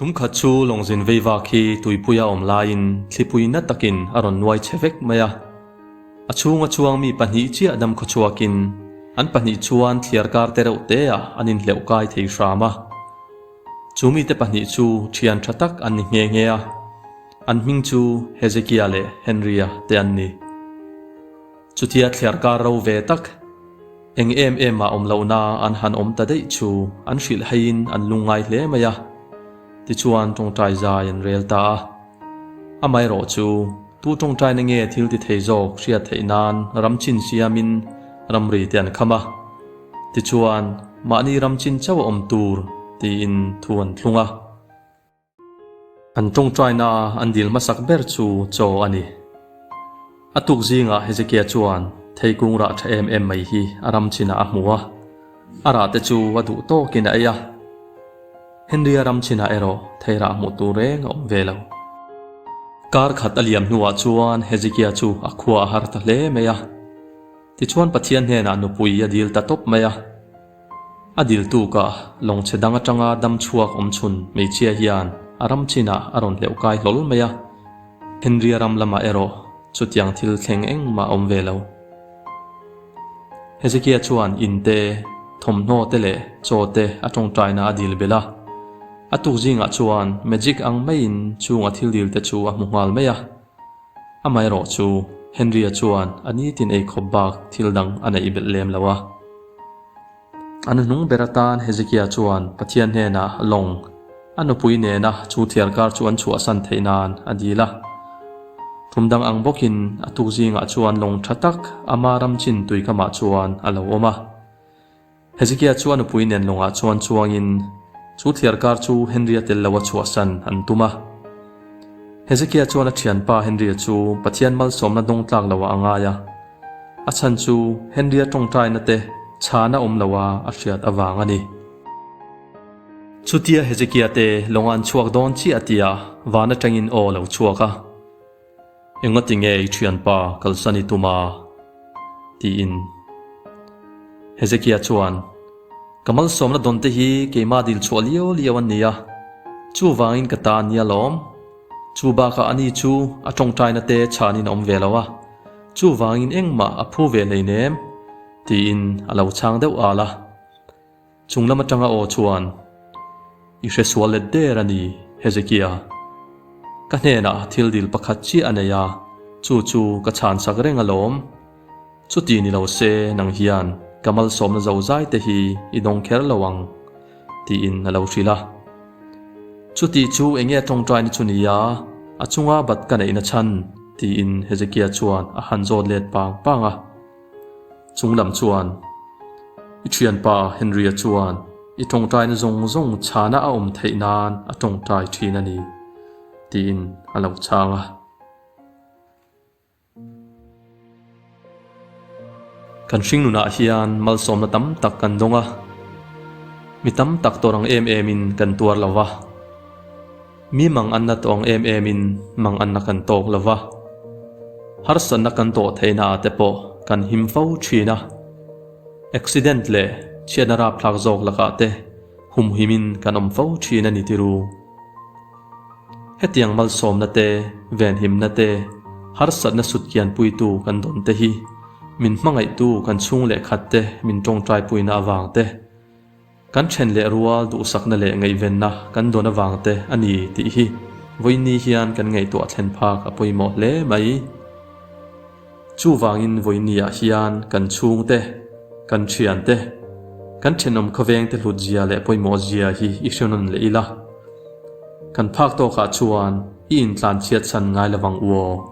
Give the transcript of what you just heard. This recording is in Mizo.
Tum khat chu lawngzin veivak hi tuipuia awm laiin thlipui na takin a rawn nuai che vek mai a. A chhunga chuang mi pahnih chiah dam khawchhuakin an pahnih chuan thliarkar te reuh teah an inhleuh kai thei hram a. Chu mite pahnih chu thian tha tak an ni nghe nghe a, an hming chu Hezekia leh Henry-a te an ni. Chutia thliarkar ro ve tak, eng em em ah awm lohna an han awm ta daih chu an hrilh haiin an lungngai hle mai a, tichuan tawngtai zai an rel ta a. Amaherawh chu, tu tawngtaina nge thil ti thei zawk hriat theih nan ram chin siamin ramri te an kham a. Tichuan, mahni ram chin chauh a awm tur tiin thu an thlung a. An tawngtaina an dil hmasak ber chu chaw a ni. A tuk zingah Hezekia chuan theikung rah tha em em mai hi a ram chinah a hmu a, a rah te chu a duh tawkin a ei a. Henry-a ram chinah erawh thei rah hmuh tur reng a awm ve lo. Kar khat a liam hnuah chuan Hezekia chu a khua a har ta hle mai a. Tichuan Pathian hnenah nupui a dil ta tawp mai a. A dil tukah lawngchhe dang atanga dam chhuak awm chhun hmeichhia hian a ram chinah a rawn hleuh kai hlawl mai a. Henry-a ram lamah erawh chutiang thil thleng engmah a awm ve lo. Hezekia chuan in te, thawmhnaw te leh chaw te a tawngtaina a dil belh a. A tuk zingah chuan magic ang maiin chung a thil dil te chu a hmu nghal mai a. Amaherawh chu Henry-a chuan a nitin ei khawp bak thil dang a neih belh lem lo a. A nuhnung ber atan Hezekia chuan Pathian hnenah lawng a nupui nena chu thiarkar chu an chhuahsan theih nan a dil a. Tum dang ang bawkin a tuk zingah chuan lawng tha tak ama ram chin tuikamah chuan a lo awm a. Hezekia chu a nupui nen lawngah chuan chuangin chu thliarkar chu Henry-a tel loa chhuahsan an tum a. Hezekia chuan a thianpa Henry-a chu Pathian malsawmna dawng tlak loah a ngai a. A chhan chu Henry-a tawngtaina te chhana awm loa a hriat avang a ni. Chutia Hezekia te lawngah an chhuak dawn chiah tia van atangin aw a lo chhuak a. Engati nge i thianpa kalsan i tum a? tiin Hezekia chuan, Ka malsawmna dawn te hi keimah dil chhuah liau liau an ni a, chuvangin ka ta nia lawm. Chu bakah ani chu a tawngtaina te chhanin a awm ve lo a, chuvangin engmah a phu ve hleinem, tiin a lo chhang deuh al a. Chung lam atanga aw chuan, I hre sual let der a ni, Hezekia. Ka hnenah thil dil pakhat chiah a nei a, chu chu ka chhan sak reng alawm. Chuti ni lo se nang hian ka malsawmna zozai te hi i dawng kher lo ang, tiin a lo hrilh a. Chuti chu enge a tawngtaina chu nia, a chunga bat ka neihna chhan, tiin Hezekia chuan a han zawt let pang pang a. Chung lam chuan i thianpa Henry-a chuan i tawngtaina zawng zawng chhana a awm theih nan a tawngtai thin a ni, tiin a lo chhang a. Kan hringnunah hian malsawmna tam tak kan dawng a, mi tam tak tawr ang em emin kan tuar lo va, Mi mang anna tawng em em in mang anna kan tawk lo va, harsatna kan tawh theihna ah te pawh kan him fo thin a. Accident leh chhiatna rapthlak zawk lakah te humhim in kan awm fo thin a ni tiru. Hetiang malsawmna te, venhimna te, harsatna sutkianpuitu kan dawn te hi min hmangaihtu kan chhung leh khat te min tawngtaipuina avang te, Kan then leh rual duhsakna leh ngaihvenna kan dawn avang te a ni tih hi vawiinni hian kan ngaihtuah thlen phak a pawimawh hle mai. Chuvangin vawiinniah hian kan chhungte, kan thiante, kan thenawm khawvengte hlutzia leh pawimawhzia hi i hrenawn leh ila. Kan phak tawkah chuan i intlanchhiat chhan ngai lovang u aw.